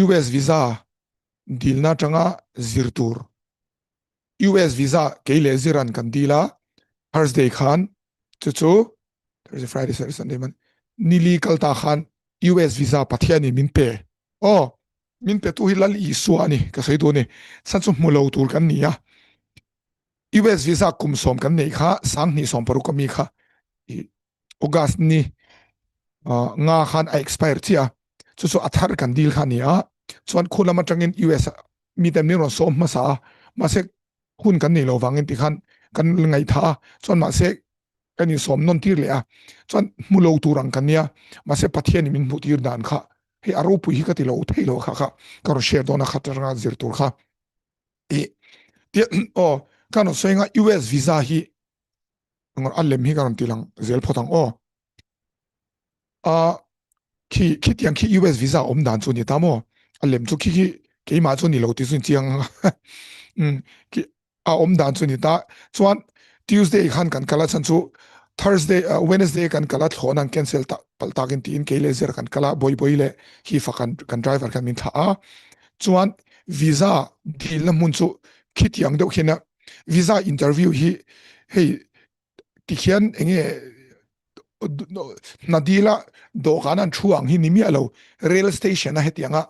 US visa dilna atanga zir tur US visa kei leh ziran kan dil a Thursday khan chu chu Thursday Friday Saturday Sunday man nili kal ta khan US visa Pathian in min pe aw min pe tu hi Lal Isua ani ka sawi duh ni san chu hmu lo tur kan ni a US visa kum sawm kan neih kha 2016 ami kha August ni nga khan a expire chiah a chu chu a thar kan dil kha ni a chuan khu lam atangin US mi ten min rawn sawm hmasa a mahse hun kan nei lo vangin ti khan kan ngaih tha a chuan mahse kan in sawm nawn tir leh a chuan hmu lo tur ang kan nia mahse Pathian in min hmuh tir dan kha hei a ropui hi ka ti lo thei lo kha kha ka rawn share dawn a kha atanga zir tur kha i aw ka rawn sawi anga US visa hi a lem hi ka rawn ti lang zel phawt ang aw. A khi khitiang khi US visa awm dan chu ni ta maw? A lem chu khi khi keimah chu ni lo ti chu chiang um khi a awm dan chu ni ta. Chuan Tuesday khan kan kala chan chu Thursday uh, Wednesday kan kala thlawh nan cancel ta pal takin tiin kei le zer kan kala boi boi le hi fa kan kan driver khan min thla a. Chuan visa dil na hmun chu khitiang deuh khian visa interview hi hei tikhian enge hna dila dawhkan an thu ang hi ni miah lo rail station a hetianga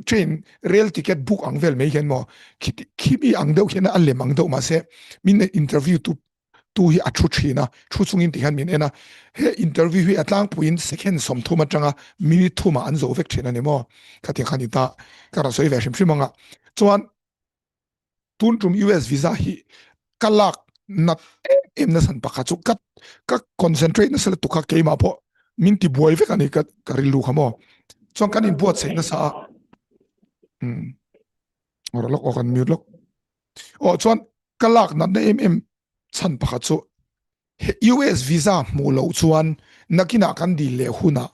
train rail ticket book ang vel mai hian maw khimi ang deuh hian a lem ang deuh mahse min interview tu tu hi a thu thin a thu chungin ti hian min en a he interview hi a tlangpuiin second 30 atanga minute thuma an zo vek thin ani maw khatiang khan ni ta ka rawn sawi ve hrim hrim anga chuan tun tum US visa hi ka lak nat em em na san pakhat chu ka ka concentrate nasa lutuk kha keimah pawh min ti buai vek ani ka ka rilru kha maw chuan kan inbuatsaih nasa a um rawh lawk aw kan mute lawk aw chuan ka lak natna em em chhan pakhat chu US visa hmuh loh chuan nakinah kan dil leh hunah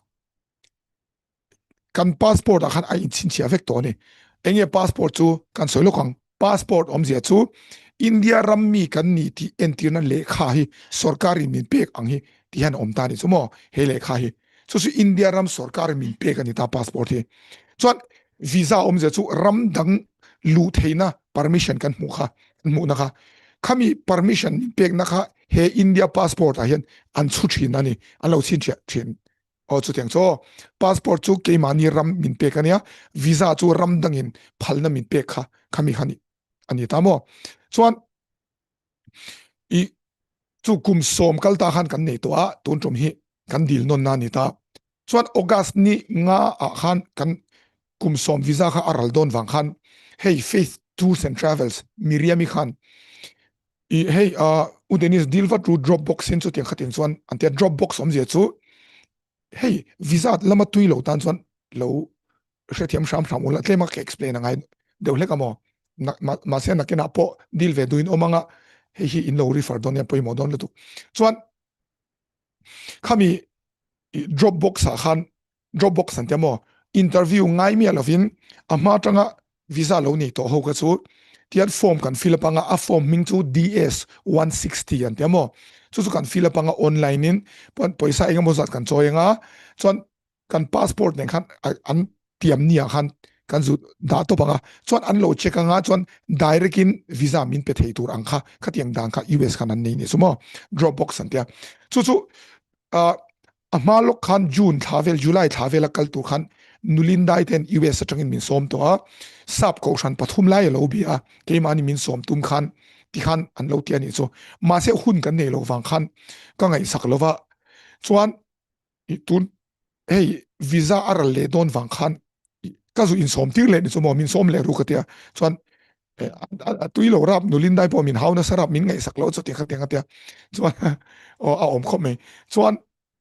kan passport ah khan a inchhinchhiah vek tawh a ni. Enge passport chu kan sawi lawk ang. Passport awmzia chu India ram mi kan ni tih entirna lehkha hi sorkarin min pek ang hi tih hian a awm ta a ni chu maw he lehkha hi. Chu chu India ram sorkarin min pek a ni ta passport hi. Chuan visa awmzia chu ram dang luh theihna permission kan hmuh kha kan hmuhna kha khami permission min pekna kha he India passport ah hian an chhu thin a ni an lo chhinchhiah thin. Aw chutiang chu aw. Passport chu keimahni ram min pek ania, visa chu ram dangin phalna min pek kha khami kha ni ani ta maw. Chuan i chu kum sawm kal ta khan kan nei tawh a, tun tum hi kan dil nawn na ni ta. Chuan August ni nga ah khan kan kum sawm visa kha a ral dawn vang khan hei Faith Tours and Travels Miriam-i khan i hei uh, u Dennis deal vat ru Dropbox in chutiang khatin chuan an tia Dropbox awmzia chu hei visa lama tui lo tan chuan lo hrethiam hram hram ula tlema ka explain angai deuh hlek amaw mahse nakinah pawh deal ve duin awm anga hei hi in lo refer dawn nia pawimawh dawn lutuk chuan khami Dropbox ah khan Dropbox an tia maw interview ngai miah lovin a hma atanga visa lo nei tawh ho kha chu tian form kan fill up anga a form hming chu DS 160 an tia maw chu chu kan fill up anga online in pawisa engemaw zat kan chawi anga chuan kan passport nen khan an tiam ni ah khan kan zu dah tawp anga chuan an lo check anga chuan direct in visa min pe thei tur ang kha khatiang dan kha US khan an nei ni chu maw Dropbox an tia chu chu a hma lawk khan June thla vel July thla vela kal tur khan Nulindai ten US atangin min sawm tawh a sap kohhran pathum lai a lo bia a keimahni min sawm tum khan tikhan an lo ti a nih chu mahse hun kan nei lo vang khan ka ngaihsak lova chuan tun hei visa a ral leh dawn vang khan ka zu insawm tir leh ni chu maw min sawm leh ru ka tia chuan a tui lo rap nulindai pawh min hau nasa rap min ngaihsak lo chu ti kha tiang a tia chuan a awm khawp mai chuan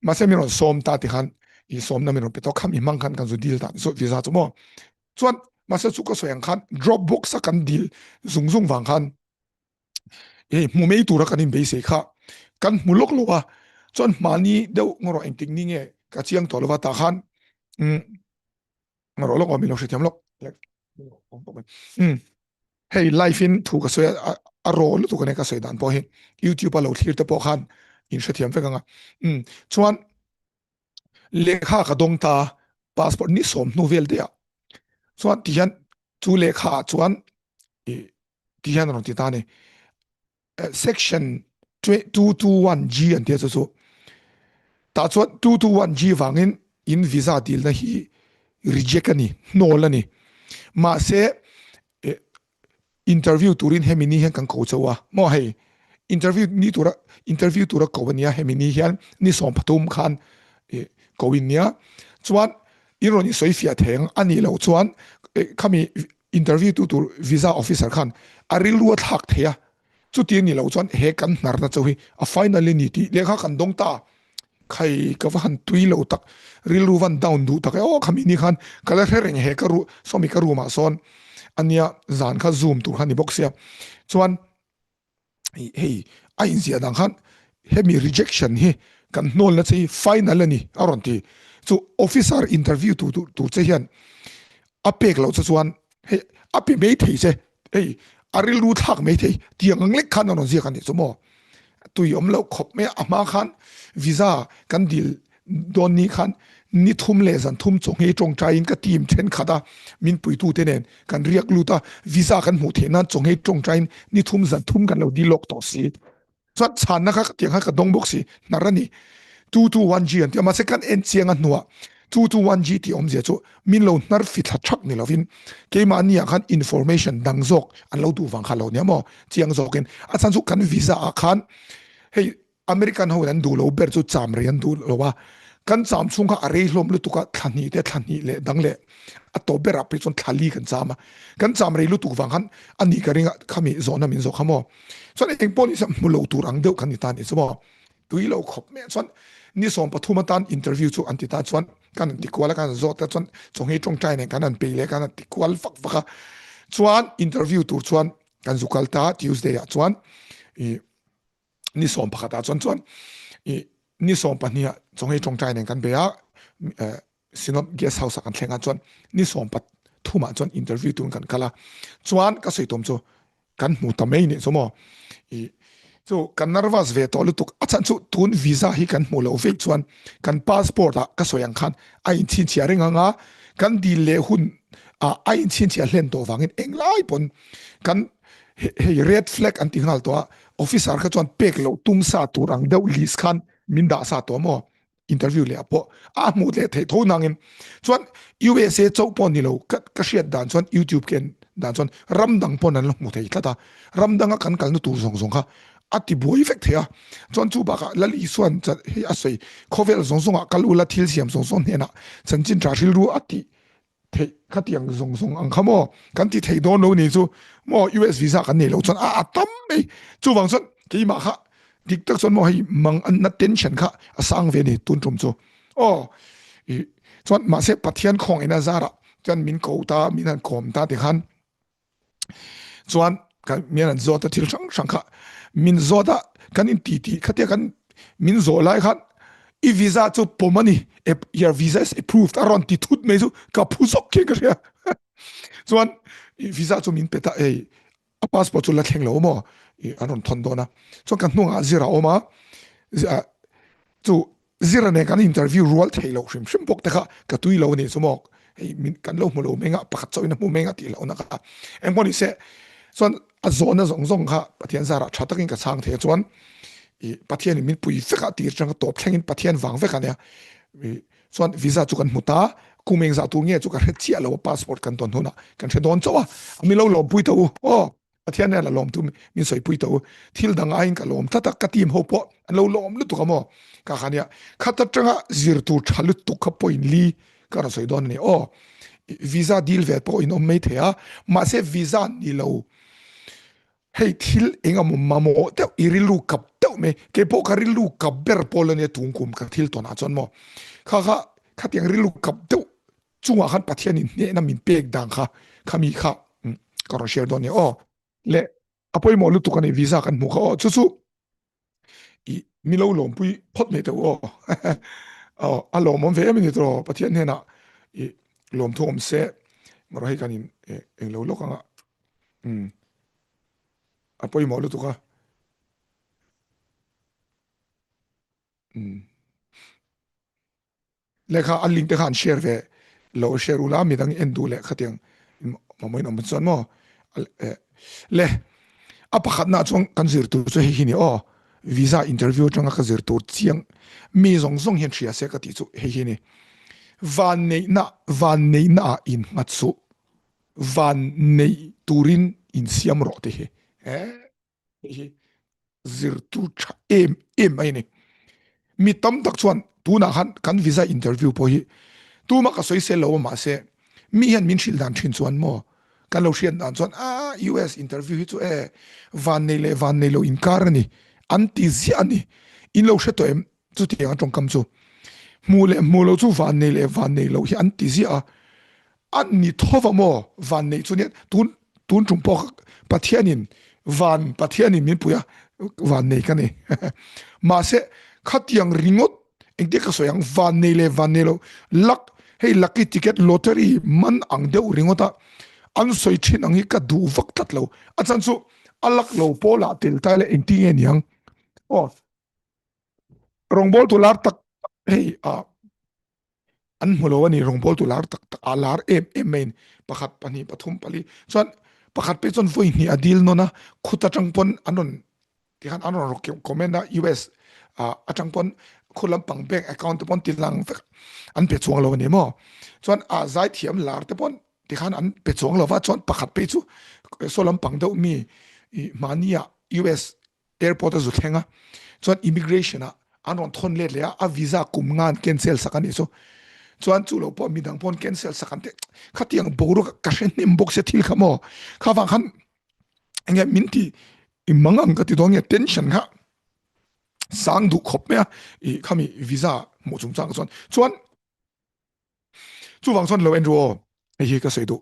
mahse min rawn sawm ta ti khan i sawmna min rawn pe tawh kham i hmang khan kan zu deal ta chu visa chu maw chuan mahse chu ka sawi ang khan drop box a kan deal zung zung vang khan hei hmu mai tura kan inbeisei kha kan hmu lawk lo a chuan hmani deuh ngawrh engtik ni nge ka chiang tawh lova tah khan ngawrh lawk aw min lo hrethiam lawk hei live in thu ka sawi a a raw lutuk ania ka sawi dan pawh hi youtube a lo thlir te pawh khan in hrethiam vek anga chuan lehkha ka dawng ta. Passport ni sawm hnu vel te ah chuan ti hian chu lehkha ah chuan ti hian a rawn ti ta a ni. Section 221G an tia chu chu tah chuan 221G vangin in visa dilna hi reject a ni hnawl a ni mahse interview turin hemi ni hian kan ko chauh a maw hei interview ni tura interview tura ko ania hemi ni hian ni 13 khan ko in nia chuan in rawn i sawi fiah theng a nih loh chuan khami interview tu tur visa officer khan a rilru a thlak thei a, chuti a ni lo chuan he kan hnarna chu hi a final a ni tih lehkha kan dawng ta, khai ka va han tui lo tak, rilru van down duh tak e aw khami ni khan ka la hre reng he ka ru sawmi ka room ah sawn ania zan kha zoom tur kha ni bawk sia chuan hei a inziah dang khan hemi rejection hi kan hnawlna che hi final a ni a rawn ti chu officer interview tu tur che hian a pek loh che chuan hei a pe mai thei che hei a rilru thlak mai thei tiang ang lek khan a rawn ziak a nih chu maw tui awm loh khawp mai a a hma khan visa kan dil Dawn ni khan ni thum leh zan thum chawnghei tawngtaiin ka team thenkhat a, min puitute nen kan riak lut a, visa kan hmuh theih nan chawnghei tawngtaiin ni thum zan thum kan lo dil lawk tawh si. Chuan chhanna kha tiang kha ka dawng bawk si, hnar a ni. 221G an ti a, mahse kan en chiang a hnuah 221G tih awmzia chu min lo hnar fithla thak ni lovin keimahni ah khan information dang zawk an lo duh vang kha lo nia maw chiang zawkin a chhan chu kan visa ah khan hei American ho in an duh lo ber chu cham rei an duh lo a, kan cham chhung kha a rei hlawm lutuk a, thla hnih te thla hnih leh dang leh a tawp berah phei chuan thla li kan cham a, kan cham rei lutuk vang khan a nih ka ring a, khami zawhna min zawh kha maw. Chuan eng pawh ni se hmu lo tur ang deuh kan ni ta a nih chu maw. Tui lo khawp mai a chuan ni 13 atan interview chu an ti ta chuan kan han ti kual a, kan han zawt a chuan chawnghei tawngtai nen kan han peih leh kan han ti kual vak vak a, chuan interview tur chuan kan zu kal ta Tuesday ah chuan ih ni 11 ah chuan chuan i ni 12 ah chawngei tawngtai nen kan be a Synod guest house ah kan thleng a chuan ni 13 ah chuan interview tun kan kal a chuan ka sawi tum chu kan hmu ta mai ni chu maw i chu kan nervous ve tawh lutuk a chhan chu tun visa hi kan hmu lo vek chuan kan passport ah ka sawi ang khan a inchhinchhiah reng anga kan dil leh hun ah a inchhinchhiah hlen tawh vangin englai pawn kan hei red flag an ti nghal tawh a officer kha chuan pek loh tum sa tur ang deuh list khan min dah sa tawh maw interview leh pawh a hmuh leh theih tho nangin chuan USA chauh pawh ni lo ka ka hriat dan chuan YouTube ken dan chuan ram dang pawn an la hmu thei tlat a ram danga kan kalna tur zawng zawng kha a ti buai vek thei a chuan chu bakah Lal Isuan hei a sawi khawvel zawng zawngah kal ula thil siam zawng zawng hnenah chanchin tha rilru a tih theih khatiang zawng zawng ang kha maw kan ti thei dawn lo ni chu maw US visa kan nei lo chuan a a tam mai chuvang chuan keimah kha dik tak chuan maw hei mang an na tension kha a sang ve ni tun tum chu aw i chuan mahse Pathian khawng ina zara chuan min ko ta min han kawm ta ti khan Chuan kan min an zawt a thil hrang hrang kha min zawt a kan in ti ti khatia kan min zawh lai khan i visa chu pawm a ni your visa is approved a rawn ti thut mai chu ka phu zawk khian ka hria chuan i visa chu min pe ta ei a passport chu la thleng lo maw an rawn thawn dawn a chuan ka hnungah zir a awm a chu Zira nen kan interview rual thei lo hrim hrim bawk te kha ka tui lo a nih chu maw hei min kan lo hmu lo meng a pakhat chauhin a hmu meng a tih lohna kha engpawh ni se chuan a zawhna zawng zawng kha Pathian zarah tha takin ka chhang thei a chuan i Pathian in min pui vek a tir atanga tawp thlengin Pathian vang vek a nia i chuan visa chu kan hmu ta kum engzah tur nge chu ka hre chiah lo a passport kan tawn hunah kan hre dawn chauh a mi lo lawmpui tawh u aw. Pathian hian a lawm thu min sawipui tawh u. Thil dang aiin ka lawm tlat a, ka team ho pawh an lo lawm lutuk a maw? Ka kha nia, khat atanga zir tur tha lutuk kha point li ka rawn sawi dawn a ni. Aw, visa deal ve pawh in awm mai thei a, mahse visa ni lo hei thil eng emaw mamawh deuh i rilru kap deuh mai, kei pawh ka rilru kap ber pawl a nia tung kum ka thil tawnah chuan maw kha kha khatiang rilru kap deuh chungah khan Pathian in hnehna min pek dan kha khami kha ka rawn share dawn ni aw le a pawimawh lutuk ani visa kan hmu kha aw chu chu i mi lo lawmpui phawt mai teh u aw aw a lawmawm ve em ani tawh Pathian hnenah i lawmthu awm se mawrh hei kan in englo lawk anga um a pawimawh lutuk a um Lehkha a link te kha an share ve. Lo share ula midang en duh leh khatiang mamawhin awm chuan maw le a pakhatna chuan kan zir tur chu hei hi ni aw visa interview atanga ka zir tur chiang mi zawng zawng hian hria se ka tih chu hei hi ni van neihna van neihna ah in nghat suh van neih turin in siam rawh tih hi Hei hi zirtu tha em em mai a ni. Mi tam tak chuan tunah khan kan visa interview pawh hi tuma ka sawi sel lo a mahse mi hian min hrilh dan thin chuan maw kan lo hriat dan chuan a US interview hi chu e vannei leh vannei lo inkar a ni an ti ziah a ni. In lo hre tawh em chutiang a tawngkam chu hmuh leh hmuh loh chu vannei leh vannei loh hi an ti ziah a. An ni tho va maw? Van neih chu nia tun tun tum pawh Pathianin van Pathianin min pui a van nei ka ni. Mahse khatiang ringawt engtia ka sawi ang van nei leh van nei lo luck hei lucky ticket lottery man ang deuh ringawt a an sawi thin ang hi ka duh vak tlat lo. A chan chu a luck lo pawlah tel ta ila engtin nge niang aw rawngbawltu lar tak hei ah an hmu lo a ni rawngbawltu lar tak tak a lar em em mai in pakhat pahnih pathum pali chuan pakhat pek chuan vawi hnih a dil nawn a khut atang pawn an rawn tikhan an rawn comment a US atang pawn khu lampang bank account te pawn ti lang vek an pe chuang lo a ni maw chuan a zaithiam lar te pawn tikhan an pe chuang lo va chuan pakhat pek chu saw lampang deuh mi mahni ah US Airport a zu thleng a, chuan immigration ah an rawn thawn let leh a, a visa kum nga an cancel sak a nih chu. Chuan chu lo pawh midang pawh an cancel sak an tih khatiang boruak ka hre hnem bawk sia thil kha maw. Kha vang khan enge min ti i mang ang ka ti dawn nge tension kha sang duh khawp mai a i khami visa hmuh chungchang chuan. Chuan chuvang chuan lo en ru aw hei hi ka sawi duh.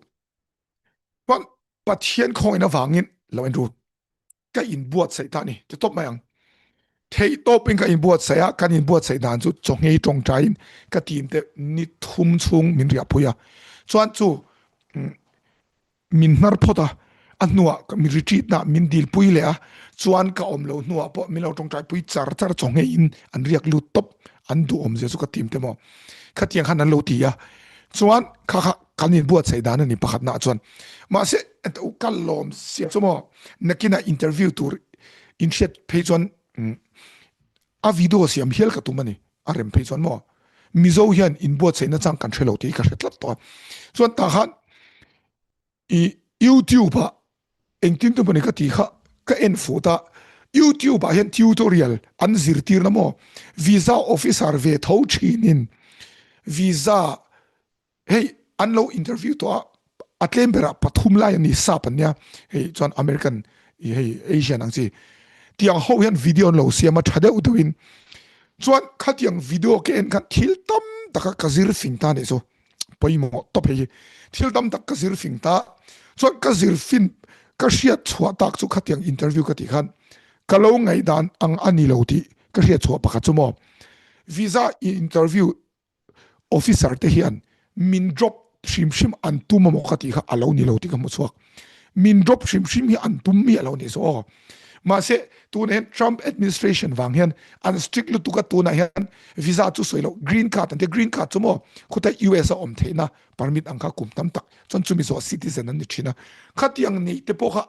Chuan Pathian khawngin avangin lo en ru. Ka inbuatsaih ta a ni ti tawp mai ang. Theih tawpin ka inbuatsaih a, kan inbuatsaih dan chu chawngei tawngtaiin ka team te ni thum chhung min riahpui a. Chuan chu min hnar phawt a, a hnuah mi retreat na min dilpui leh a, chuan ka awm lo hnuah pawh min lo tawngtaipui char char chawngeiin an riak lut tawp, an duhawm zia chu ka team te maw. Khatiang khan an lo ti a, chuan kha kha kan inbuatsaih dan a ni pakhatnaah chuan. Mahse ka lawm siam chu maw nakinah interview tur inhriat phei chuan a video siam hial ka tum a ni a rem phei chuan maw Mizo hian inbuatsaihna chang kan hre lo tih hi ka hre tlat tawh a. Chuan tah khan i YouTube ah engtin te mawni ka tih kha ka en fuh ta YouTube ah hian tutorial an zirtirna maw visa officer ve tho thinin visa hei an lo interview tawh a a tlem berah pathum lai an ni sap an nia hei chuan American hei Asian ang chi tiang ho hian video an lo siam a tha deuh deuh in chuan khatiang video ka en khan thil tam taka ka zir fing ta nih chu pawimawh tawp hei hi thil tam tak ka zir fing ta chuan ka zir fin ka hriat chhuah tak chu khatiang interview ka tih khan ka lo ngaihdan ang a ni lo tih ka hriat chhuah pakhat chu maw visa interview officer te hian min drop hrim hrim an tum amaw ka tih kha a lo ni lo tih ka hmu chhuak. Min drop hrim hrim hi an tum miah lo ni chu aw. Mahse tunah hian Trump administration vang hian an strict lutuk a tunah hian visa chu sawi loh green card an tia green card chu maw khutai US a awm theihna permit ang kha kum tam tak chuan chumi zawh citizen an ni thin a. Khatiang neih te pawh kha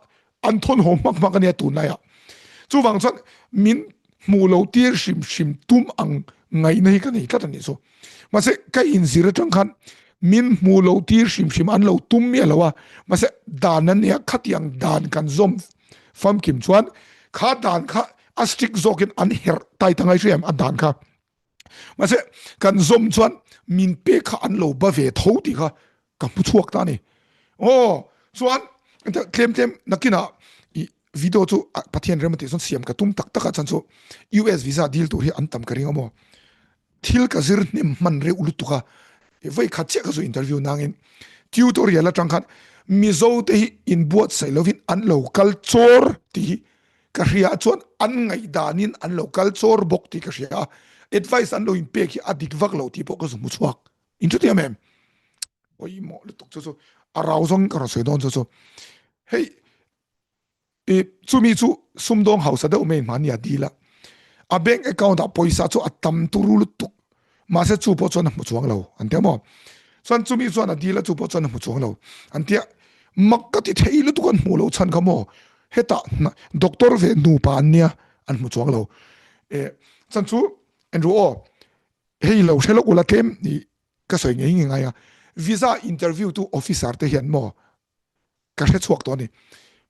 an thawn haw hmak hmak a nia tunlaiah. Chuvang chuan min hmuh lo tir hrim hrim tum ang ngaihna hi ka nei tlat a nih chu. Mahse ka inzir atang khan min hmuh lo tir hrim hrim an lo tum miah lo a, mahse dan an nia khatiang dan kan zawm famkim chuan kha dan kha a strict zawkin an herh tai ta ngai hriam a dan kha. Mahse kan zawm chuan min pek kha an lo ba ve tho tih kha ka hmu chhuak ta ni. Aw chuan tlem tlem nakinah i video chu Pathian rem atih chuan siam ka tum tak tak a chan chu US visa deal tur hi an tam ka ring a maw. Thil ka zir hnem hman reuh lutuk a vawi khat chiah ka zu interview nangin tutorial atang khan Mizo te hi inbuatsaih lovin an lo kal chawr tih hi ka hria chuan an ngaihdanin an lo kal chawr bawk tih ka hria a, advice an lo inpek hi a dik vak lo tih pawh ka zu hmu chhuak. In chutiang em? Pawimawh lutuk chu chu a rau zawng ka rawn sawi dawn chu chu hei i chumi chu sumdawng hausa deuh mai hmani a dil a, a bank account ah pawisa chu a tam turu lutuk mahse chu pawh chuan a hmu chuang lo an ti a maw. Chuan chumi chuan a dil a chu pawh chuan a hmu chuang lo. An tia mak ka ti thei lutuk an hmuh loh chhan kha maw hetah doctor ve nupa an nia an hmu chuang lo. E chan chu Andrew aw hei lo hre lawk ula tlem ni ka sawi ngei ngei ngai a visa interview tu officer te hian maw ka hre chhuak tawh a ni.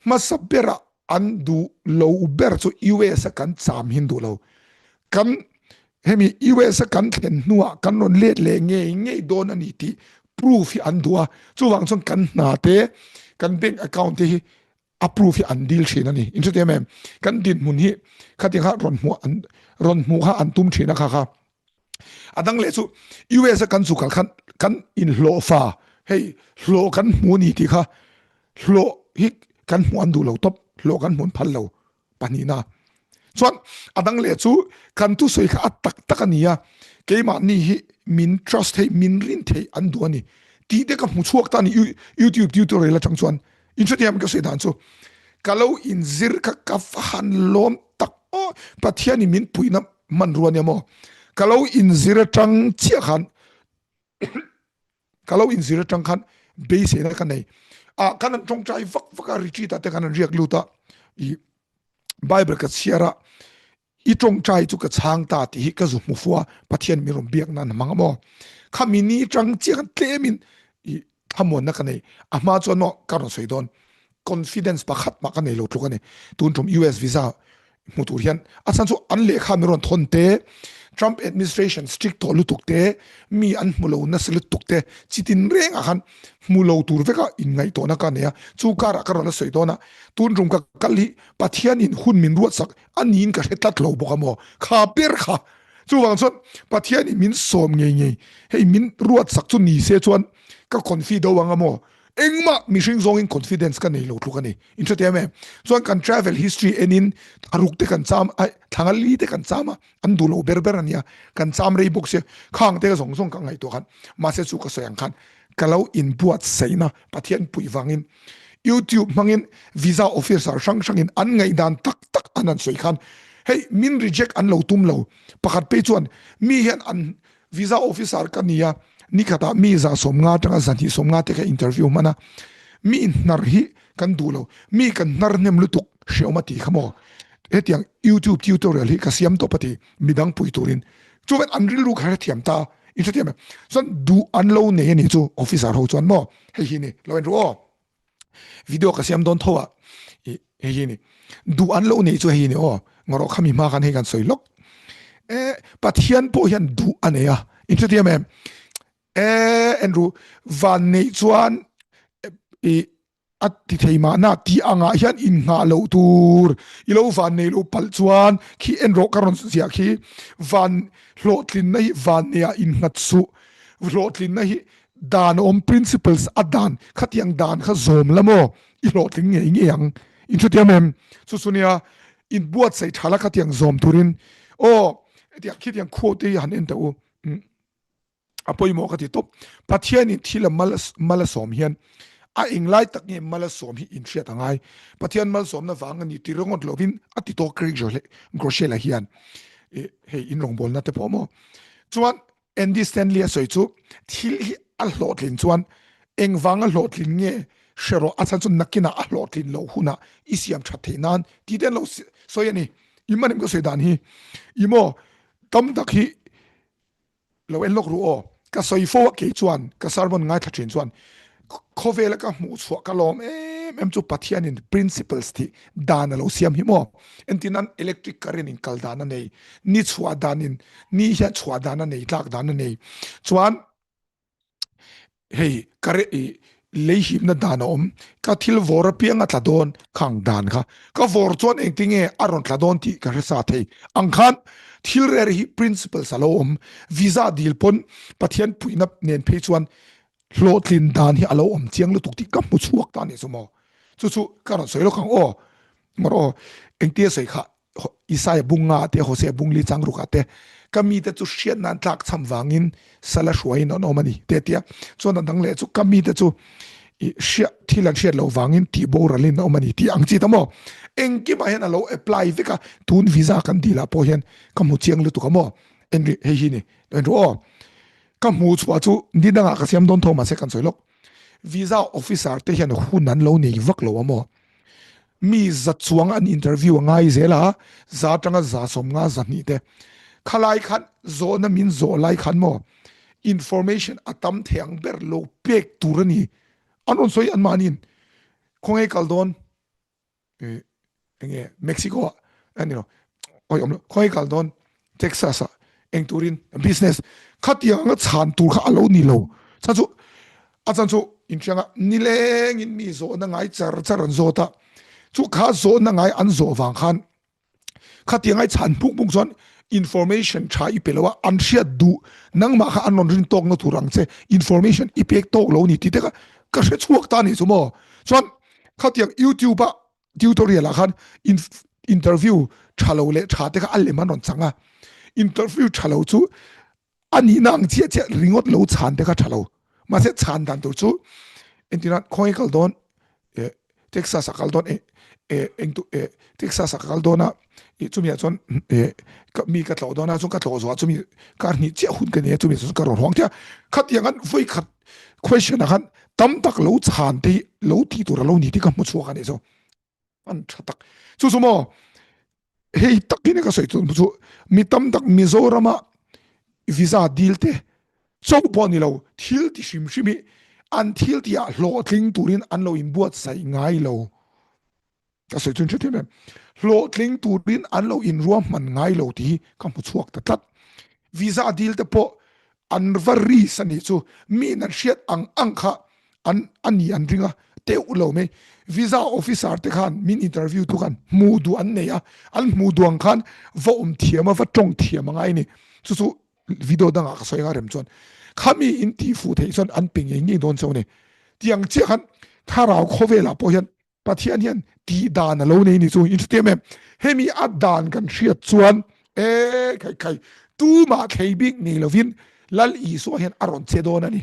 Hmasa berah an duh lo ber chu US a kan cham hin duh lo. Kan hemi US a kan thlen hnuah kan rawn let leh ngei ngei dawn a ni tih proof hi an duh a. Chuvang chuan kan hna te, kan bank account te hi a proof hi an dil thin a ni. In hrethiam em? Kan dinhmun hi khatiang kha rawn hmuh an rawn hmuh kha an tum thin a kha kha. A dang leh chu US a kan chu kal khan kan inhlawh fa hei hlawh kan hmu ni tih kha hlawh hi kan hmuh an duh lo tawp hlawh kan hmun phal lo pahnihna chuan a dang leh chu kan thusawi kha a tak tak a ni a keimahni hi min trust thei min rin thei an duh a ni tih te ka hmu chhuak ta a ni YouTube tutorial atang chuan in hrethiam ka sawi dan chu ka lo inzir kha ka va han lawm tak aw Pathianin min puihna hmanrua nia maw ka lo inzir atang chiah khan ka lo inzir atang khan beiseina ka nei a kan an tawngtai vak vak a retreat ah te khan an riak lut a i bible ka chhiar a i tawngtai chu ka chhang ta tih hi ka zu hmu fua Pathian min rawn biak nan hmang a maw khami ni tang chiah khan tlemin i thlamuanna ka nei a hma chuan maw ka rawn sawi dawn confidence pakhat mah ka nei lo tluk a ni tun tum US visa hmu tur hian a chhan chu an lehkha min rawn thawn te Trump administration strict tawh lutuk te mi an hmu lo nasa lutuk te chitin reng ah khan hmu lo tur veka inngaihtuahna ka nei a chu karah ka rawn la sawi dawn a tun tum ka kal hi Pathian in hun min ruatsak a niin ka hre tlat lo bawk a maw kha ber kha chuvang chuan Pathian in min sawm ngei ngei hei min ruatsak chu ni se chuan ka confi do ang a maw engmah mihring zawngin confidence ka nei lo tluk a ni in hre em em chuan kan travel history enin tharuk te kan cham ai thanga li te kan cham a an duh lo ber ber ania kan cham rei bawk sia khang te zawng zawng ka ngaihtuah khan mahse chu ka sawi ang khan ka lo inbuatsaihna Pathian puih vangin YouTube hmangin visa officer hrang hrangin an ngaihdan tak tak an han sawi khan hei min reject an lo tum lo pakhat phei chuan mi hian an visa officer ka nia nikhatah mi za 50 atanga zahnih 50 te kha interview hman a mi hnar hi kan duh lo mi kan hnar hnem lutuk hreawm a ti kha maw hetiang YouTube tutorial hi ka siam tawp a ti midang pui turin chuan an rilru kha hrethiam ta in hrethiam em chuan duh an lo nei a ni chu officer ho chuan maw hei hi ni lo en ru aw video ka siam dawn tho a hei hi ni duh an lo nei chu hei hi ni aw ngawrh khami hma khan hei kan sawi lawk e Pathian pawh hian duh a nei a in hrethiam em e en ru van neih chuan i A ti thei mahna tih angah hian innghah loh tur i lo van nei lo palh chuan khi en rawh ka rawn ziah khi van hlawhtlinna hi van neiah innghat suh hlawhtlinna hi dan a awm principles a dan khatiang dan kha zawm la maw i hlawhtling ngei ngei ang in hrethiam em chu chu nia inbuatsaih tha la khatiang zawm turin aw hetiang khitiang quote te hi han en teh u. A pawimawh ka ti tawp. Pathianin thil a mal mal a sawm hian a englai tak nge mal a sawm hi inhriat a ngai. Pathian malsawmna vang a ni ti ringawt lovin a ti tawk Craig Groeschel-a hian hei in rawngbawlna te pawh maw. Chuan Andy Stanley a sawi chu thil hi a hlawhtlin chuan engvanga hlawhtlin nge hre rawh a chhan chu nakinah a hlawhtlin loh hunah i siam that theih nan tih te an lo sawi a ni. I man em ka sawi dan hi i maw tam tak hi Lo en lawk ru aw. Ka sawi fo a kei chuan ka sermon ngaithla thin chuan khawvela ka hmuh chhuah ka lawm em em chu Pathianin principles tih dan a lo siam hi maw. Entirnan electric current in kal dan a nei, ni chhuah danin ni hian chhuah dan a nei, tlak dan a nei. Chuan Hei ka re i lei hipna dan a awm, ka thil vawr apiang a tla dawn khang dan kha ka vawr chuan engtinge a rawn tla dawn tih ka hre sa thei ang khan thil rere hi principles a lo awm, visa dil pawn Pathian puihna nen phei chuan hlawhtlin dan hi a lo awm chiang lutuk tih ka hmu chhuak ta a nih chu maw chu chu ka rawn sawi lawk ang aw ngawr aw engtia sawi kha Isaia bung nga te, Hosea bung li chang rukah te, ka mite chu hriat nan tlak cham vangin sala hruaiin an awm a ni te tia. Chuan a dang leh chu ka mite chu i hria thil an hriat loh vangin tih boralin a awm a ni tih ang chi ta maw. Engkimah hian a lo apply vek a, tun visa kan dil ah pawh hian ka hmu chiang lutuk a maw. Enri hei hi ni, enri aw. Ka hmuh chhuah chu ni dangah ka siam dawn tho mahse kan sawi lawk. Visa officer te hian hun an lo nei vak lo a maw? Mi za chuang an interview a ngai zel a, za atanga za 50 200 te. Khalai khan zawhna min zawh lai khan maw information a tam thei ang ber lo pek tur a ni. An rawn sawi anmahniin khawnge kal dawn? Enge Mexico ah ani lo oi om lo khoi kal don Texas ah eng turin business khatiang anga chhan tur kha alo ni lo chan chu a chan chu in thianga nileng in mi zawh na ngai char char an zawt a chu kha zawh na ngai an zawh wang khan khatiang ai chhan puk puk chuan information tha i pe lo a an hriat duh nangmah kha an rawn rin tawk na tur ang che information i pek tawk lo ni ti te kha ka hre chhuak ta ni chu maw chuan khatiang youtube a tutorial ah khan interview tha lo leh tha te kha a lem an rawn chang a interview tha lo chu a nihna ang chiah chiah ringawt lo chhan te kha tha lo mahse chhan dan tur chu entirah khawnge kal dawn eh Texas a kal dawn eh eh eng tu eh Texas a kal dawn a ih chumi ah chuan eh mi ka tlawh dawn a chuan ka tlawh zawh ah chumi kar hnih chiah hun ka nei a chumi chuan ka rawn hawng chiah khatiang an vawi khat question ah khan tam tak lo chhan te hi lo tih tur a lo ni tih ka hmu chhuak a nih chu an tha tak chu chu maw hei takin ka sawi chu chu mi tam tak Mizorama visa dil te cho pawh ni lo thil ti hrim hrim hi an thil ti ah hlawhtling turin an lo inbuatsaih ngai lo ka sawi chun hrethiam em hlawhtling turin an lo inruahman ngai lo tih hi ka hmu chhuak ta tlat visa dil te pawh an va ris a nih chu mi in an hriat ang ang kha an ani an ring a teuh lo mai visa officer te khan min interview tu khan hmuh duh an nei a an hmuh duh ang khan va awm thiam a va tawng thiam a ngai a ni chu chu video dangah ka sawi anga rem chuan khami in tih fuh theih chuan an pe ngei ngei dawn cheu a ni tiang chiah khan thlarau khawvelah pawh hian Pathian hian tih dan a lo nei ni chu in hrethiam em? Hemi a dan kan hriat chuan e khai khai tumah thlei bik nei lovin Lal Isua hian a rawn che dawn a ni.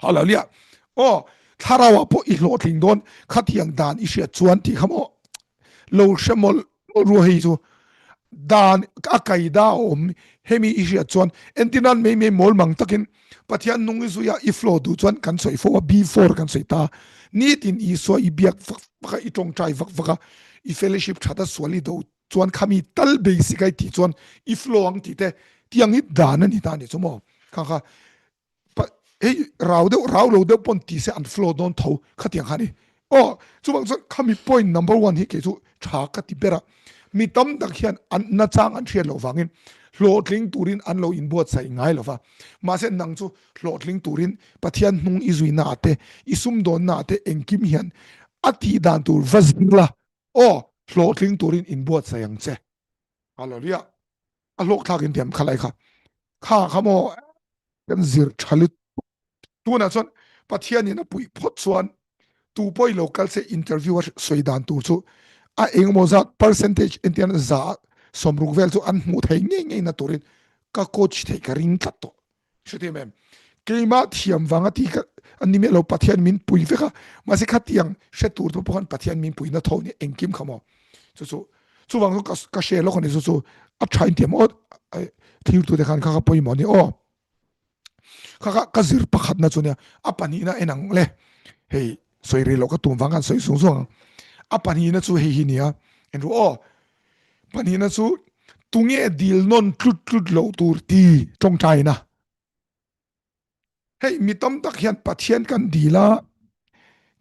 Hallelujah. Aw thlarau ah pawh i hlawhtling dawn khatiang dan i hriat chuan tih kha maw lo hre mawlh mawlh ru hei chu dan a kai da a awm hemi i hriat chuan entir nan mai mai mawl mang takin Pathian nung i zui a i flow duh chuan kan sawi fo a B4 kan sawi ta nitin Isua i biak vak vak a i tawngtai vak vak a i fellowship that a sual i do chuan khami tal basic a i tih chuan i flow ang tih te tiang hi dan a ni ta a ni chu maw kha kha hei rau deuh rau lo deuh pawn ti se an flow dawn tho khatiang kha ni aw chuvang chuan khami point number one hi kei chu tha ka ti ber a mi tam tak hian an nachang an hriat loh vangin hlawhtling turin an lo inbuatsaih ngai lova mahse nang chu hlawhtling turin Pathian hnung i zui na ah te i sumdawn na ah te engkim hian a tih dan tur va zir la aw hlawhtling turin inbuatsaih ang che hallelujah a hlawk thlak in tiam khalai kha kha kha maw kan zir tha lut tunah chuan Pathian in a puih phawt chuan tu pawh i lo kal se interview a sawi dan tur chu a engemaw zat percentage entian za 60 vel chu an hmuh thei ngei ngei na turin ka coach thei ka ring tlat tawh hrethiam em keimah thiam vanga ti ka an ni miah lo Pathian min pui vek a mahse khatiang hre tur te pawh khan Pathian min pui na tho ni engkim kha maw chu chu chuvang chu ka hre lawk ani chu chu a tha in tiam aw thlir tu te khan kha ka pawimawh ni aw kha kha ka zir pakhat na chu nia a pahnihna en ang le hei sawi rih loh ka tum vang khan sawi zung zung ang a pahnihna chu hei hi nia en ru aw pahnihna chu tunge dil nawn tlut tlut loh tur ti tawngtaina hei mi tam tak hian Pathian kan dil a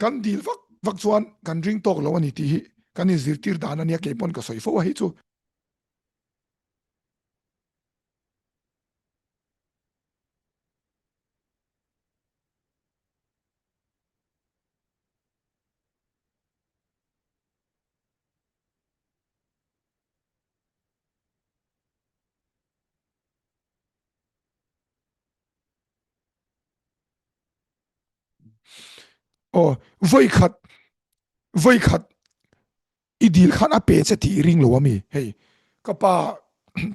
kan dil vak vak chuan kan ring tawk lo ani tih hi kan inzirtir dan ania keipawn ka sawi fo a hei chu. Aw vawi khat vawi khat i dil khan a pe che tih i ring lo ami hei ka pa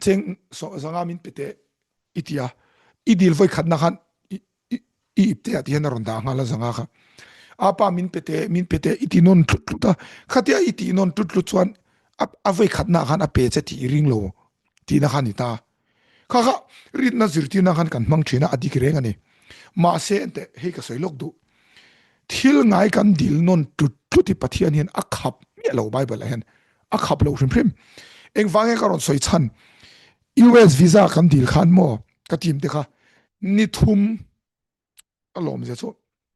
cheng so zanga min pe teh i ti a i dil vawi khat na khan i i ip te ah ti hian a rawn dah nghal a zanga kha a pa min pe teh min pe teh i ti nawn tlut tlut a khatia i tih nawn tlut tlut chuan a a vawi khat na khan a pe che tih i ring lo tihna kha a ni ta. Kha kha rinna zirtirna khan kan hmang thin a, a dik reng a ni. Mahse enteh hei ka sawi lawk duh. Thil ngai kan dil nawn tlut tlut hi Pathian hian a khap miah lo Bible ah hian a khap lo hrim hrim. Engvang nge ka rawn sawi chhan US visa kan dil khan maw ka team te kha ni thum a lawm zia chu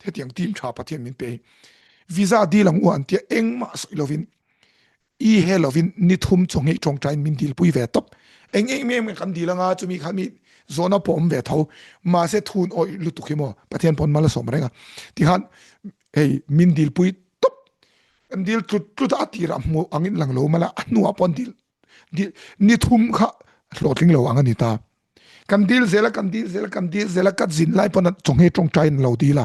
hetiang team tha Pathian min pe hi visa dil ang u an tia engmah sawi lovin i he lovin ni thum chaw nghei tawngtain min dil pui ve tawp eng eng em kan dil anga chumi kha mi zawhna pawh awm ve tho mahse thun awih lutuk hi maw Pathian pawn mal a sawm reng a tikhan hei min dil pui tawp kan dil tlut tlut a tirah hmu angin lang lo mala a hnuah pawn dil ni thum kha hlawhtling lo ang a ni ta. Kan dil zel a, kan dil zel a, kan dil zel a, ka zin lai pawn chawnghe tawngtai in lo dil a.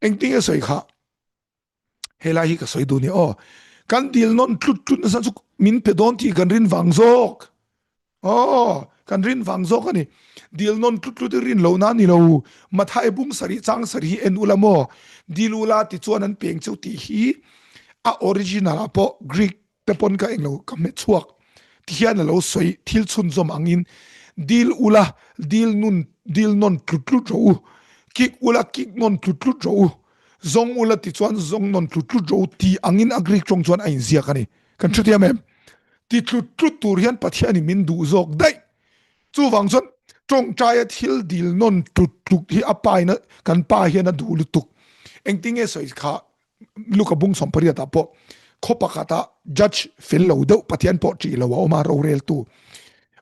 Engtin nge sawi kha? Helai hi ka sawi duh ni aw. Kan dil nawn tlut tlut nasa chu min pe dawn tih kan rin vang zawk. Aw, kan rin vang zawk a ni. Dil nawn tlut tlut i rin lo na ni lo. Mathai bung sarih chang sarih hi en ula maw? Dil ula ti chuan an peng cheu tih hi a original ah pawh Greek te pawn ka englo ka hmet chhuak ti hian a lo sawi thil chhunzawm angin dil ula dil nun dil nawn tlut tlut rawh u kik ula kik nawn tlut tlut rawh u zawng ula ti chuan zawng nawn tlut tlut rawh u ti angin a Greek tawng chuan a inziak a ni kan hrethiam em ti tlut tlut tur hian Pathianin min duh zawk daih chuvang chuan tawngtaia thil dil nawn tlut tlut hi a pa in kan pa hian a duh lutuk engtinge sawi kha Luka bung 18 ah pawh khaw pakhat ah judge fel lo deuh Pathian pawh ṭih lo a awm a roreltu.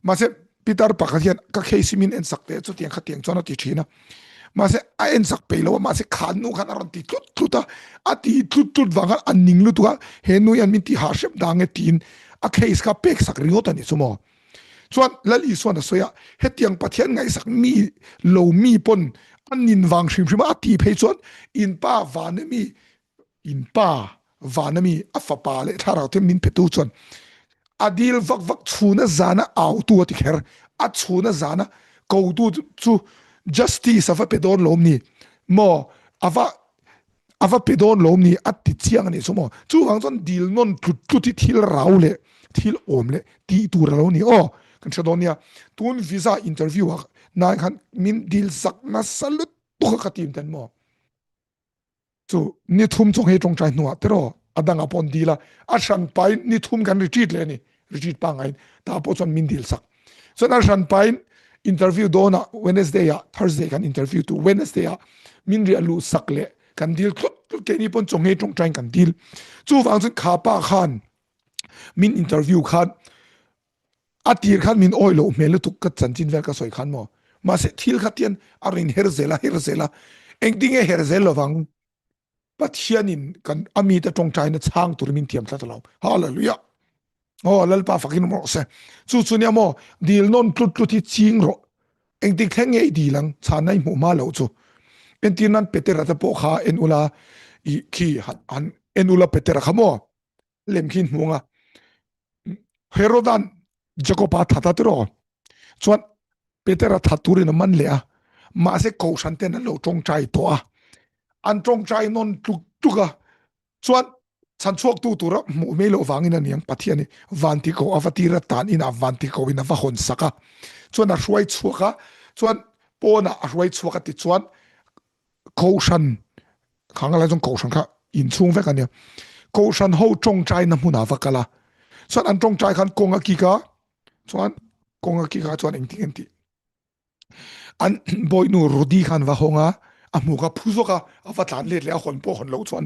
Mahse Peter pakhat hian ka case hi min en sak teh chutiang khatiang chuan a ti ṭhin a. Mahse a en sak peih lo a mahse khan nu khan a rawn ti tlut tlut a, a ti tlut tlut vang khan a ning lutuk a, he nu hian min ti hah hrep dang e tiin a case kha pek sak ringawt a ni chu maw. Chuan Lal Isuan a sawi a, hetiang Pathian ngaihsak mi lo mi pawn a nin vang hrim hrim a, a ti phei chuan in pa van ami, in pa van ami a fapa leh thlarau te min petu chuan a dil vak vak chhuna zana autu a ti kher, a chhuna zana kotu chu justice a va pe dawn lawm ni maw, a va A va pe dawn lo ni a ti chiang a nih chu maw? Chuvang chuan dil nawn tlut tlut hi thil rau leh thil awm leh tih tur a lo ni aw. Kan hre dawn nia, tun visa interview ah nai khan min dil sak nasa lutuk a ka tim ten maw? Chu ni thum chawng hei tawngtai hnuah tiraw a dangah pawh an dil a, a hran pain ni thum kan retreat leh a ni, retreat pangngai in tah pawh chuan min dil sak. Chuan a hran pain interview dawnah Wednesday ah Thursday kan interview tu Wednesday ah min riah luh sak leh kan dil tlut tlut keini pawn chawnghei tawngtain kan dil. Chuvang chuan kha pa khan min interview khan a tir khan min awih loh hmel lutuk ka chanchin vel ka sawi khan maw mahse thil kha tian a rawn her zel a her zel a engtinge her zel lovang Pathianin kan a mite tawngtaina chhang tur min thiam tlat lo. Hallelujah. Oh Lalpa fakin rawh se. Chu chu nia maw dil nawn tlut tlut hi ching rawh. Engtik thleng nge i dil ang chhan na i hmuh hma loh chu. Entir nan Petera te pawh kha en ula i khi han en ula Petera kha maw lem khi hmuh anga Herodan Jacoba that a tiraw chuan Petera that turin a man leh a mahse kohhran ten an lo tawngtai tawh a an tawngtai nawn tluk tluk a chuan chhanchhuak tu tura hmuh mai loh vangin a niang Pathian hi vanti ko a va tir a tan inah vanti ko in a va hawn sak a chuan a hruai chhuak a chuan pawnah a hruai chhuak a ti chuan kohhran khang lai chuan kohhran kha inchhung vek a nia kohhran ho tawngtai na hmunah va kal a chuan an tawngtai khan kawng a kik a chuan kawng a kik a chuan engtin an tih an bawihnu Rudi khan va hawng a a hmu kha phu zawk a a va tlan let leh a hawn pawh hawn loh chuan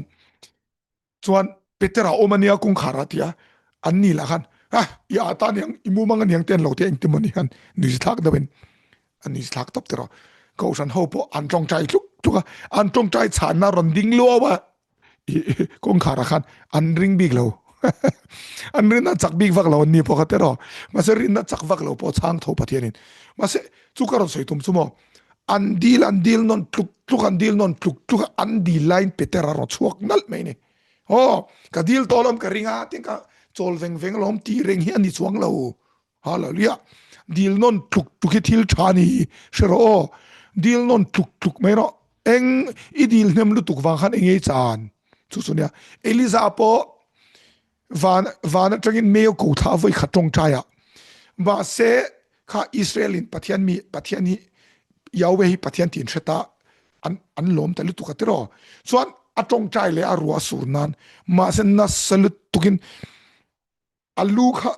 Chuan Petera awm ania kawngkhar a tia an ni lah khan ah i ah ta aniang i mumang aniang te an lo tia engtin maw ni khan nuih thlak deuh in an nuih thlak tawp tiraw kohhran ho pawh an tawngtai tluk tluk a an tawngtai chhanna rawn ding luau a i kawngkhar ah khan an ring bik lo an rinna chak bik vak lo an ni pawh kha tiraw mahse rinna chak vak lo pawh chhang tho Pathian in mahse chu ka rawn sawi tum chu maw An dil an dil nawn tluk tluk an dil nawn tluk tluk a an dil laiin Peter a rawn chhuak nalh mai ni. Aw, ka dil tawh alawm ka ring a, tin ka chawl veng veng alawm tih reng hi a ni chuang lo. Hallelujah. Dil nawn tluk tluk hi thil tha ni hre rawh aw. Dil nawn tluk tluk mai rawh. Eng i dil hnem lutuk vang khan eng ei chan. Chu chu nia. Eliza pawh van van atangin meo ko thla vawi khat tawngtai a. Mahse. Kha Israel in Pathian mi Pathian hi Yahweh hi Pathian tih in hre ta an an lawm ta lutuk a tiraw. Chuan a tawngtai leh a ruah sur nan mahse nasa lutukin a lu kha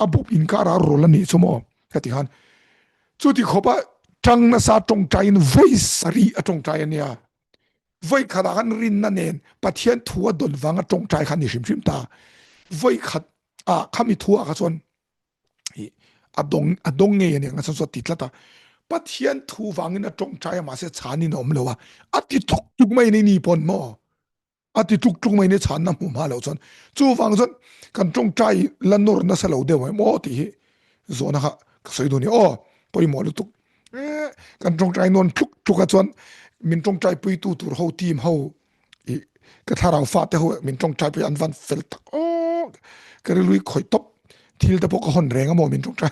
a bawp inkara rawl a nih chu maw ka ti khan chuti khawpa tang nasa tawngtaiin vawi sarih a tawngtai a nia. Vawi khatah khan rinna nen Pathian thu a dawn vanga tawngtai kha ni hrim hrim ta. Vawi khat ah khami thu ah kha chuan a dawng a dawng ngei ani ang chuan ti tlat a. Pathian thu vangin a tawngtai a mahse chhanin a awm lo a. A ti tuk tuk mai ni ni pawn maw. A ti tuk tuk mai ni chhanna hmu hma lo chuan. Chuvang chuan kan tawngtai la nawr nasa lo deuh em aw tih hi zawhna kha ka sawi duh a ni aw. Pawimawh lutuk. Kan tawngtai nawn tluk tluk a chuan min tawngtai puitu tur ho team ho i ka thlarau fate ho min tawngtai pui an van fel tak aw ka rilui khawih tawp thil te pawh ka hawn reng a maw min tawngtai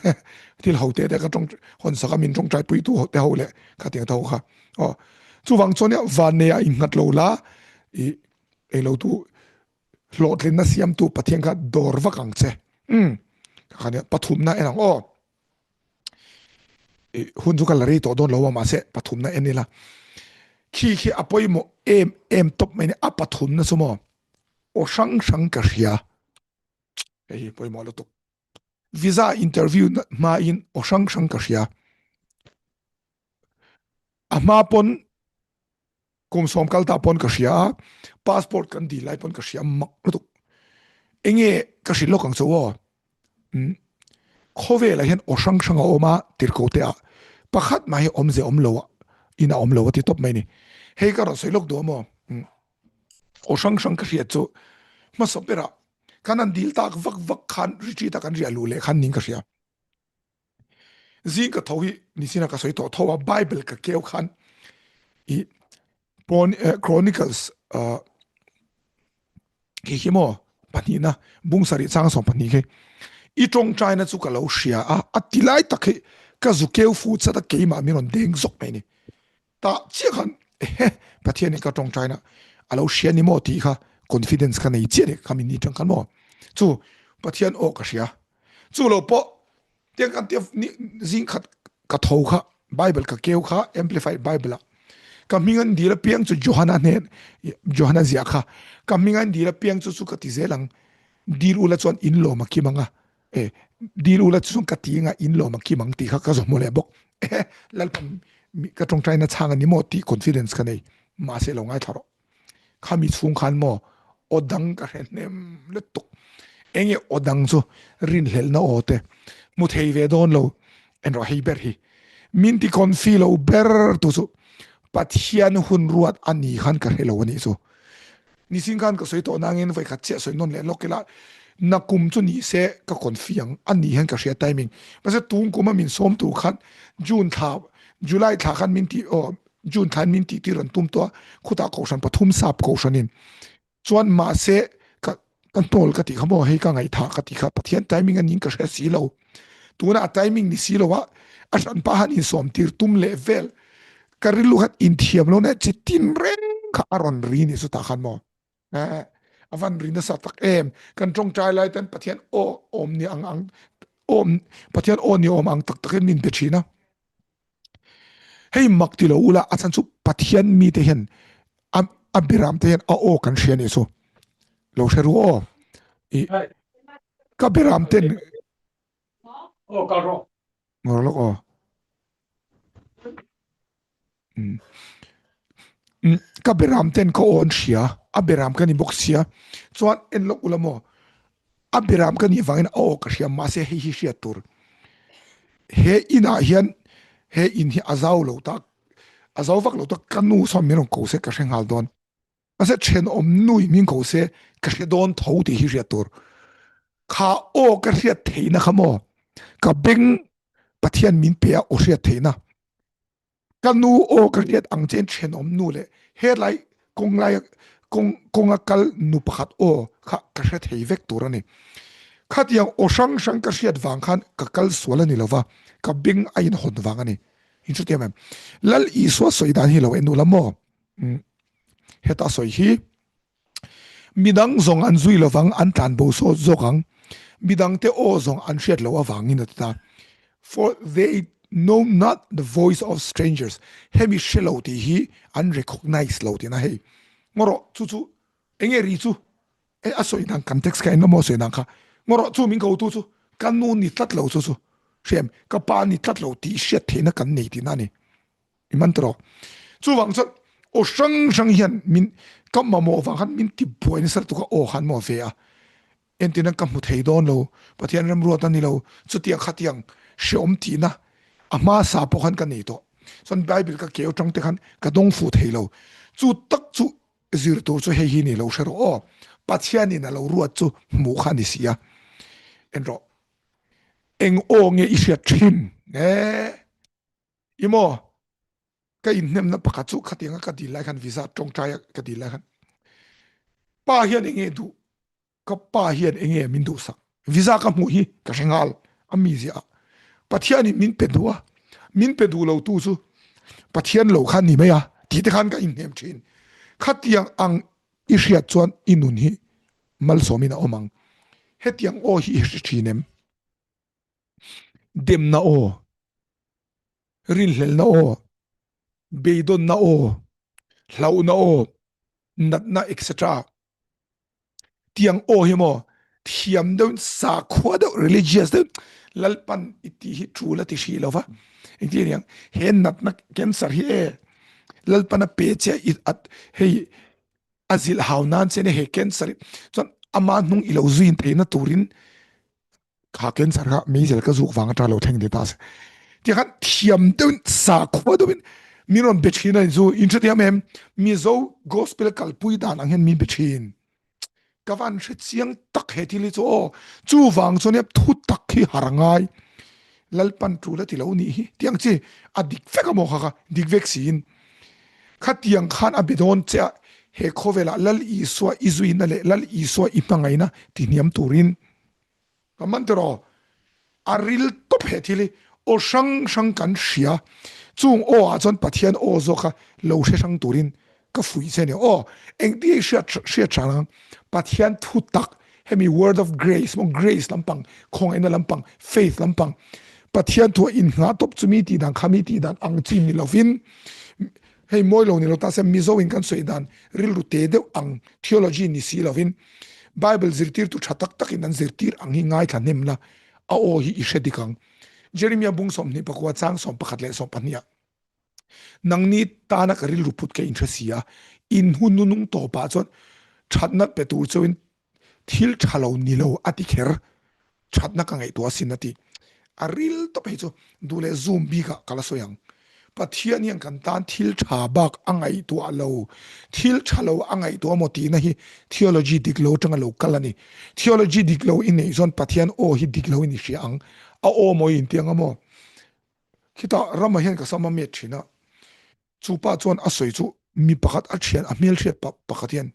thil ho te te ka tawng hawn sak a min tawngtai puitu ho te ho leh khatiang te ho kha aw chuvang chuan van nei a innghat lo la i englo tu hlawhtlinna siamtu Pathian kha dawr vak ang che um khania pathumna en ang aw hun chu ka la rei tawh dawn lo a mahse pathumna en ila khi khi a pawimawh em em tawp mai ni a pathumna chu maw aw hrang hrang ka hria hei hi pawimawh lutuk visa interview hma in aw hrang hrang ka hria a hma pawn Kum sawm kal ta pawn ka hria a, passport kan dil lai pawn ka hria mak lutuk. Enge ka hrilh lawk ang chu aw. Um, khawvelah hian aw hrang hrang a awm a, tirhko te ah. Pakhat mah hi awmze awm lo a, in a awm lo a ti tawp mai ni. Hei ka rawn sawi lawk duh a maw? Um, aw hrang hrang ka hriat chu hmasa berah kan han dil tak vak vak khan retreat a kan riah luh leh khan ning ka hria. Zing ka tho hi nisina ka sawi tawh tho a Bible ka keu khan i Chronicles khi hi maw pahnihna bung sarih chang 12 khi i tawngtaina chu ka lo hria a a ti lai tak hi ka zu keu fu chat a keimah min rawn deng zawk mai ni tah chiah khan ehe Pathian in ka tawngtaina a lo hria ni maw tih kha confidence ka nei chiah ni kha min ni tang khan maw chu Pathian aw ka hria chu lo pawh tiang kan tia zing khat ka tho kha Bible ka keu kha Amplified Bible a ka hming an dil apiang chu Johana hnen Johana zia kha ka hming an dil apiang chu chu ka ti zel ang dil ula chuan in lawm a kim anga e dil ula chu ka ti anga in lawm a kim ang tih kha ka zawm leh bawk e lalpan ka tawngtai na chhang ani maw tih confidence ka nei mahse lo ngaithla rawh Khami chhung khan maw aw dang ka hre hnem lutuk. Enge aw dang chu rinhlelhna aw te hmu thei ve dawn lo en rawh hei ber hi. Min ti confi lo ber tu chu Pathian hun ruat a ni khan ka hre lo a nih chu. Nisin khan ka sawi tawh nangin vawikhat chiah sawi nawn leh lawk ila nakum chu ni se ka confi ang a ni hian ka hria timing. Mahse tung kuma min sawm tur khan June thla July thla khan min ti aw June thlan min tih tir an tum tawh a, khutah kohhran pathum sap kohhranin chuan mahse ka ka hnawl ka tih kha maw hei ka ngaihthah ka tih kha Pathian timing a niin ka hre si lo. Tuna a timing ni si lo a, a hran pah han insawm tir tum leh vel ka rilru khan inthiam lo na chi tin reng kha a rawn ri ni chu tah khan maw. A van ri nasa tak em kan tawngtai lai ten Pathian aw awm ni ang ang awm Pathian aw ni awm ang tak takin min pe thin a. Hei mak ti lo ula a chhan chu Pathian mi te hian a a biram te hian a aw kan hria ni chu lo hre ru aw i ka biram ten aw kal rawh ngor lawk aw ka beram ten ka aw an hria a beram ka ni bawk sia chuan en lawk ula maw a beram ka nih vangin a aw ka hria mahse hei hi hriat tur he inah hian he in hi a zau lo tak a zau vak lo tak ka nu sawn min rawn ko se ka hre nghal dawn Mahse thenawm nui min ko se ka hre dawn tho tih hi hriat tur. Kha aw ka hriat theihna kha maw ka beng Pathian min pe a aw hriat theihna. Ka nu aw ka hriat ang chen thenawm nu leh helai kawng lai kawng kawnga kal nu pakhat aw kha ka hre thei vek tur a ni. Khatiang aw hrang hrang ka hriat vang khan ka kal sual a ni lova, ka beng a inhawn vang a ni. Inhrethiam em? Lal Isua sawi dan hi lo en ula maw? Heta sawi hi midang zawng an zui lovang an tlan bo sawt zawk ang, midangte aw zawng an hriat loh avangin a ti ta. For they know not the voice of strangers. Hemi hre lo tih hi an recognize lo tihna hei. Ngaw rawh, chu chu enge ri chu? E a sawi dan kan text kha engemaw a sawi dan kha. Ngaw rawh, chu min kotu chu ka nu ni tlat lo chu chu hriam, ka pa ni tlat lo tih hriat theihna kan nei tihna a ni. I man tawh. Chuvang chuan aw hrang hrang hian min ka mamawh vang khan min ti buai nasa lutuk a aw khan maw ve a. Entirna ka hmu thei dawn lo, Pathian remruat a ni lo, chutiang khatiang hreawm tihna a hmasa pawh khan ka nei tawh. Chuan Bible ka keu tang te khan ka dawng fuh thei lo. Chu tak chu zir tur chu hei hi ni lo hre rawh aw. Pathianin a lo ruat chu hmuh kha a ni si a. En rawh. Eng aw nge i hriat thin? Eh! I maw? Ka inhnemna pakhat chu khatianga ka dil lai khan visa tawngtai a ka dil lai khan pa hian enge duh ka pa hian enge min duhsak visa ka hmuh hi ka hre nghal a mi zia ah Pathianin min pe duh a min pe duh lo tu chu Pathian lo khan ni mai a tih te khan ka inhnem thin khatiang ang i hriat chuan i nun hi malsawmin a awm ang hetiang aw hi i hre thin em demna aw rinhlelna aw beidawnna aw hlauhna aw natna etc Tiang aw hi maw thiam deuh sakhua deuh religious deuh Lalpan i tih hi tul a ti hrih lo va. Engtin aniang he natna cancer hi e Lalpan a pe che i at hei a zilh hau nan che nia he cancer hi chuan ama hnung i lo zuin theihna turin kha cancer kha meizel ka zuk vang atang lo thleng ve ta se ti khan thiam deuhin sakhua deuhin min rawn be thin a ni chu in hrethiam em Mizo gospel kalpui dan ang hian min be thin ka van hre chiang tak he thil hi chu aw chu vang chuan nia thu tak hi har ngai Lalpan tul a ti lo nih hi tiang chi a dik vek a maw kha kha dik vek siin khatiang khan a be dawn che a he khawvelah Lal Isua i zuina leh Lal Isua i hmangaihna ti hniam turin Ka man tiraw? A ril tawp he thil hi aw hrang hrang kan hria. Chung aw ah chuan Pathian aw zawk kha lo hre hrang turin ka fuih che a ni. Aw, engti hi hriat hriat hrang ang? Pathian thu tak, hemi word of grace maw, grace lampang, khawngaihna lampang, faith lampang, Pathian thu a innghah tawp chu mi tih dan kha mi tih dan ang chi ni lovin, hei mawi lo ni lo ta se Mizo in kan sawi dan rilru te deuh ang theology ni si lovin Bible zirtirtu tha tak tak in an zirtir ang hi ngaithla hnem la a aw hi i hre dik ang. Jeremiah bung 24 chang 11 leh 12 ah Nangni tana ka rilru put ka inhre si a, in hun nunung tawpah chuan thatna pe tur chauhin Thil tha lo ni lo a ti kher. Thatna ka ngaihtuah asin a ti. A ril tawp hei chu duh leh zoom bikah ka la sawi ang. Pathian hian kan tan thil tha bak a ngaihtuah lo. Thil tha lo a ngaihtuah maw tihna hi theology dik lo atanga lo kal a ni. Theology dik lo i neih chuan Pathian aw hi dik lo in i hria ang. A aw maw i intiang a maw? Khitah ramah hian ka sam a met thin a. Chu pa chuan a sawi chu mi pakhat a thian a hmelhriat pakhat hian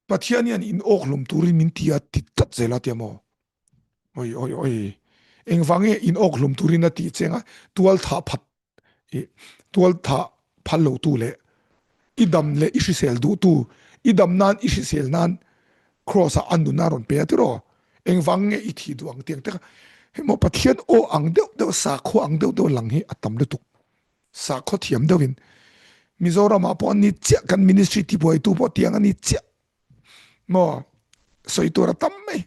Pathian hian in awk hlum turin min ti a ti tlat zel a tia maw? Oi oi oi. Engvang nge in awk hlum turin a tih cheng a tual thah phat i tual thah phal lo tu leh i dam leh i hrisel duh tu i dam nan i hrisel nan cross ah a nun a rawn pe a tiraw? Engvang nge i thih duh ang tiang te kha hei maw Pathian aw ang deuh deuh sakhua ang deuh deuh lang hi a tam lutuk. Sakhaw thiam deuhin Mizoramah pawh an ni chiah kan ministry tibuaitu pawh tiang a ni chiah maw sawi tur a tam mai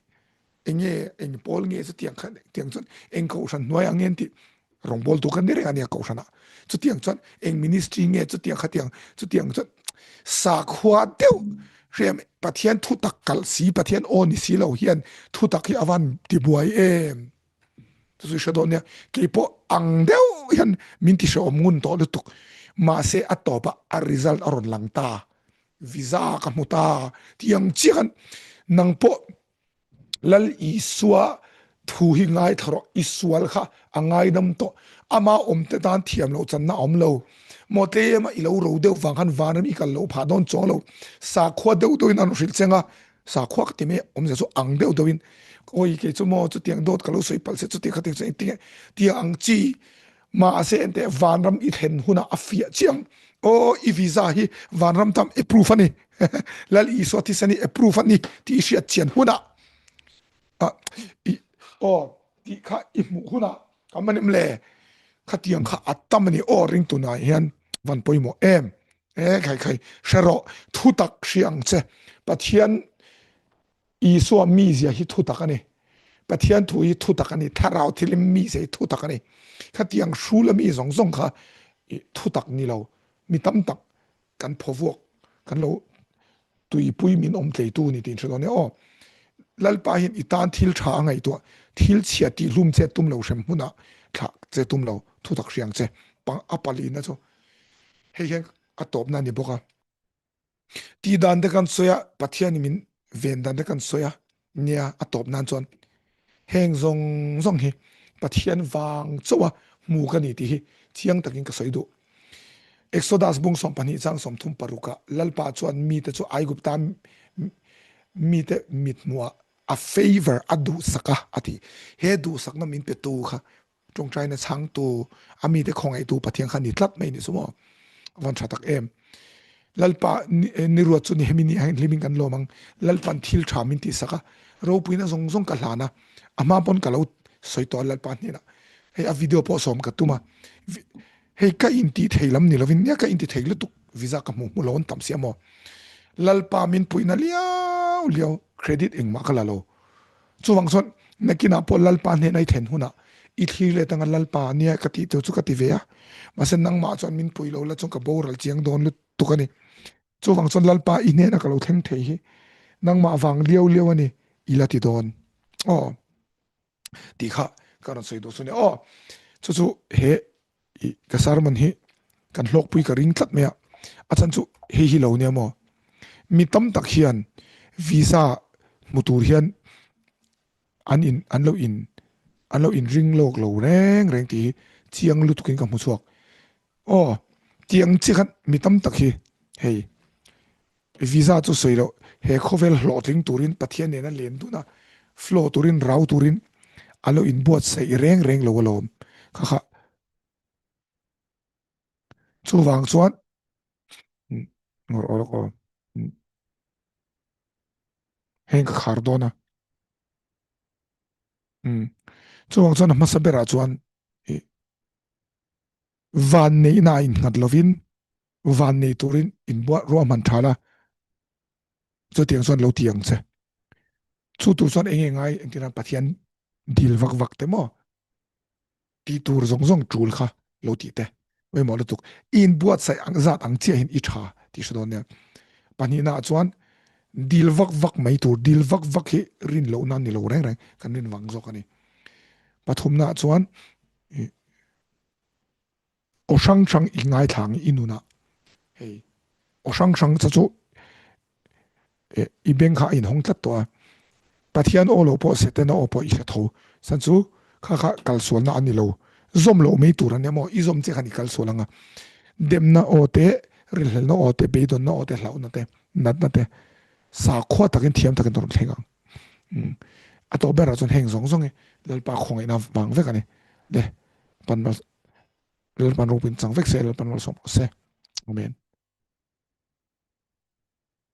enge eng pawl nge chutiang khan tiang chuan eng kohhran hnuai ang nge an tih rawngbawl tu kan ni reng a nia kohhranah chutiang chuan eng ministry nge chutiang khatiang chutiang chuan sakhua deuh hriam Pathian thu tak kalh si Pathian aw ni si lo hian thu tak hi a van tibuai em. Chu chu hre dawn nia, keipawh ang deuh hian min ti hrehawm ngun tawh lutuk. Mahse a tawpah a result a rawn lang ta, visa ka hmu ta tih ang chiah khan nang pawh Lal Isua thu hi ngaithla rawh, i sual kha a ngaidam tawh, ama awmte tan thiam loh channa a awm lo. Maw tlema i lo ro deuh vang khan vanram i kal lo phah dawn chuang lo, sakhua deuh deuhin an rawn hrilh cheng a, Sakhua ka ti mai a, awmzia chu ang deuh deuhin awi kei chu maw chutiang dawt ka lo sawi palh se chutiang khatiang chu engtin nge tiang ang chi mahse enteh vanram i thlen hunah a fiah chiang aw i visa hi vanram tam approve a ni Lal Isua thisen hi approve a ni tih i hriat chian hunah ah i aw tih kha i hmuh hunah. Ka man em le? Khatiang kha a tam a ni aw ringtu nai hian van pawimawh em. E khai khai hre rawh thutak hria ang che. Pathian Isua mizia hi thutak a ni. Pathian thu hi thutak a ni. Thlarau thilim mizia hi thutak a ni. Khatiang hrul a mi zawng zawng kha thutak ni lo. Mi tam tak kan phawvuak kan lo tuipui min awm tleitu ni tiin hre dawn e aw. Lalpa hian i tan thil tha a ngaihtuah thil chhia tih hlum che tum lo hrem hmunah thlah che tum lo thutak hriang che a palina chu hei hian a tawpna a ni bawk a. Tih dan te kan sawi a, Pathianin min ven dan te kan sawi a, nia a tawp nan chuan heng zawng zawng hi Pathian vang chauh a hmu ka ni tih hi chiang takin ka sawi duh. Exodus bung 12 chang 36 ah Lalpa chuan mite chu Aigupta mite mithmuhah a favour a duhsak a a ti. He duhsakna min petu kha Ṭawngṭaina chhangtu a mite khawngaihtu Pathian kha ni tlat mai ni chu maw? A van ṭha tak em. Lalpa ni ruat chu ni hemi ni ah hlimin kan lawm ang. Lalpan thil ṭha min tihsak a, ropuina zawng zawng ka hlan a, a hma pawn ka lo sawi tawh a Lalpa hnenah. Hei a video pawh sawm ka tum a, hei ka inti thei lam ni lovin nia ka inti thei lutuk visa ka hmu hmu lo an tam sia maw. Lalpa min puihna liau liau credit engmah ka la lo. Chuvang chuan nakinah pawh Lalpa hnena i thlen hunah i thlir let anga Lalpa nia ka tih tur chu ka ti ve a, mahse nangmah chuan min pui lo la chuan ka boral chiang dawn lutuk a ni. Chuvang chuan Lalpa i hnena ka lo thleng thei hi nangmah vang liau liau a ni i la ti dawn aw tih kha ka rawn sawi duh chu a ni aw. Chu chu he i ka sermon hi kan hlawkpui ka ring tlat mai a, a chhan chu hei hi lo nia maw? Mi tam tak hian visa hmu tur hian an in an lo in an lo in ring lawk lo reng reng tih hi chiang lutukin ka hmu chhuak. Aw tiang chiah khan mi tam tak hi hei Visa chu sawi loh he khawvel hlawhtling turin Pathian nena len dun a, flow turin rau turin a lo inbuatsaih reng reng lo alawm. Kha kha chuvang chuan ngawr aw lawk aw heng ka khar dawn a. Chuvang chuan a hmasa berah chuan van neihna a innghat lovin van nei turin inbuah ruahman tha la, chutiang chuan lo ti ang che. Chu tur chuan eng nge ngai engtin Pathian dil vak vak te maw ti tur zawng zawng tul kha lo tih te pawimawh lutuk. I inbuatsaih ang zat ang chiahin i tha tih hre dawn nia. Pahnihnaah chuan dil vak vak mai tur, dil vak vak hi rin lohna ni lo reng reng kan rin vang zawk a ni. Pathumnaah chuan Aw hrang hrang i ngaithla ang i nunah hei aw hrang hrang cha chu i beng kha a inhawng tlat tawh a, Pathian aw lo pawh Setana aw pawh i hre tho san chu kha kha kalsualna a ni lo, zawm loh mai tur a nia maw, i zawm chiah khan i kalsual ang a, demna aw te, rilhlelna aw te, beidawnna aw te, hlauhna te, natna te sakhua takin thiam takin a rawn thleng ang. A tawh berah chuan heng zawng zawng hi Lalpa khawngaihna vang vek a ni. Le, pan Lalpan ropuiin chang vek se, Lalpan malsawm rawh se. Amen.